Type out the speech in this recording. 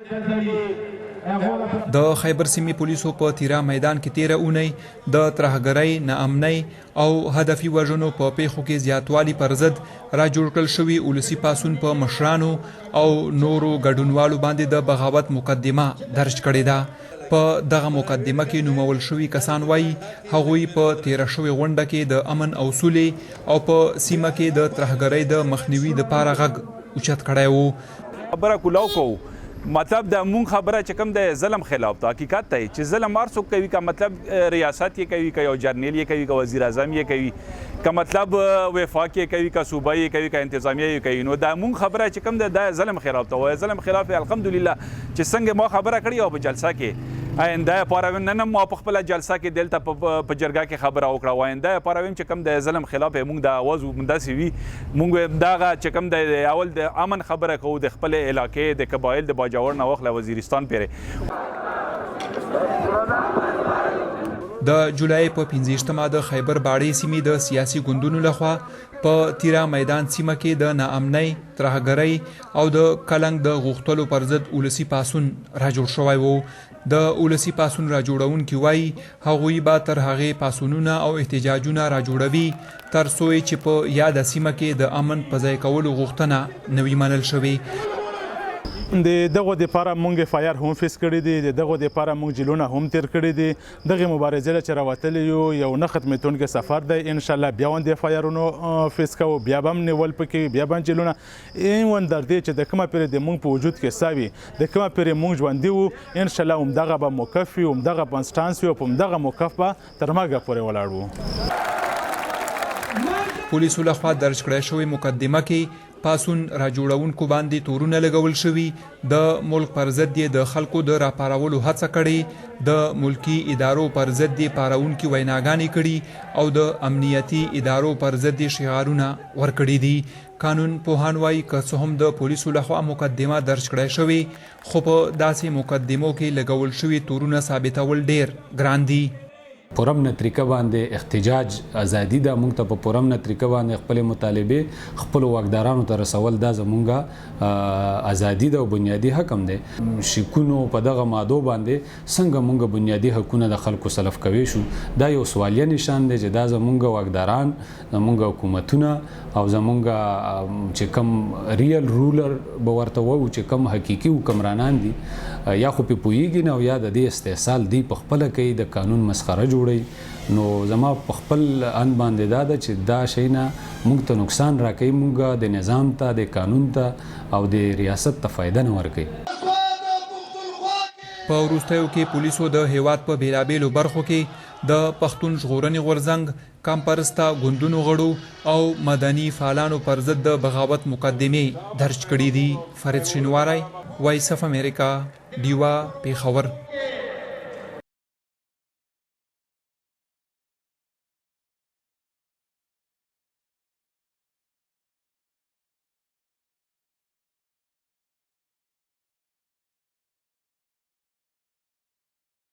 د خیبر سیمې پولیسو په تیرا میدان کې تیره اونۍ د ترهګرۍ، ناامنۍ او هدفي وژنو په پیښو کې زیاتوالي پر ضد را جوړ کړل شوي ولسي پاڅون په مشرانو او نورو ګډونوالو باندې د بغاوت مقدمه درج کړې ده. په دغه مقدمه کې نومول شوي کسان وايي، هغوی په تیره شوې غونډه کې د امن او سولې او په سیمه کې د ترهګرۍ د مخنیوي دپاره غږ اوچت کړی و. خبره کولاو کوو مطلب د مونږ خبره چې کوم د ظلم خلاف ده، حقیقت دی چې ظلم هر څوک کوي، که مطلب ریاست یې کوي، که یو جرنیل یې کوي، که وزیر اعظم یې کوي، که مطلب وفاق یې کوي، که صوبه یې کوي، که انتظامیه یې کوي، نو دا مونږ خبره چې کوم ده د ظلم خلاف ده. او ظلم خلاف الحمدلله چې څنګه ما خبره کړې او په جلسه کې آینده لپاره ویم، نن ما په خپله جلسه کې دلته په جرګه کې خبره وکړه، او آینده لپاره ویم چې کوم د ظلم خلاف مونږ د اواز همداسې وي. مونږ دغه چې کوم د اول د امن خبره کوو، د خپلې علاقې د قبایل د باجوړ نه واخله وزیرستان پورې. د جولای په 25مه د خیبر باړې سیمې د سیاسي ګوندونو لخوا په تیرا میدان سیمه کې د ناامنۍ، ترهګرۍ او د کلنګ د غوښتلو پر ضد ولسي پاڅون را جوړ شوی و. د ولسي پاڅون را جوړونکي وایي، هغوی به تر هغې پاڅونونه او احتجاجونه را جوړوي تر څو یې چې په یاده سیمه کې د امن په ځای کولو غوښتنه نه وي منل شوې. د دغو دپاره مونږ اف آی آر هم فیس کړي دي، د دغو دپاره مونږ جیلونه هم تیر کړي دي. دغې مبارزې له چې راوتلي یو، یو نه ختمېدونکی سفر دی. انشاءالله بیا هم د اف آی آرونو فیس کوو، بیا به هم نیول پکې وي، بیا به هم جیلونه، ایون در دې چې د کومه پورې د مونږ په وجود کې ساه وي، د کومه پورې مونږ ژوندي وو، انشاءالله همدغه به موقف وي، همدغه به سټانس وي، او په همدغه موقف به تر مرګه پورې ولاړ وو. پولیسو لخوا درج کړی شوې مقدمه کې پاڅون راجوړونکو باندې تورونه لګول شوي، د ملک پر ضد یې د خلکو د راپارولو هڅه کړې، د ملکي ادارو پر ضد یې پارونکي ویناګانې کړي او د امنیتي ادارو پر ضد یې شعارونه ورکړي دي. قانون پوهان وایي، که څه هم د پولیسو لخوا مقدمه درج کړی شوې، خو په داسې مقدمو کې لګول شوي تورونه ثابتول ډېر ګران دي. پرامنه طریقه باندې احتجاج ازادي ده، مونږ ته په پرامنه طریقه باندې خپلې مطالبې خپلو واکدارانو ته رسول دا زمونږ ازادي ده او بنیادي حق هم دی. شکونو په دغه مادو باندې څنګه مونږ بنیادي حقونه د خلکو سلف کوی شو؟ دا یو سوالیه نشان دی چې دا زمونږ واکداران، زمونږ حکومتونه او زمونږ چې کوم ریل رولر به ورته وایو، چې کوم حقیقي حکمرانان دي، یا خو پې پوهیږي نه او یا د دې استحصال دی په خپله کوي، د قانون مسخره جوړوي. نو زما په خپل اند باندې دا ده چې دا شیونه موږ ته نقصان راکوي، موږ د نظام ته، د قانون ته او د ریاست ته فایده نه ورکوي. په وروستیو کې پولیسو د هیواد په بیلابیلو برخو کې د پښتون ژغورنې غورځنګ، کمپرسته ګوندونو غړو او مدني فعالانو پر ضد د بغاوت مقدمې درج کړې دي. فرید شینواری، وایس اف امریکا، ډیوه، پېښور.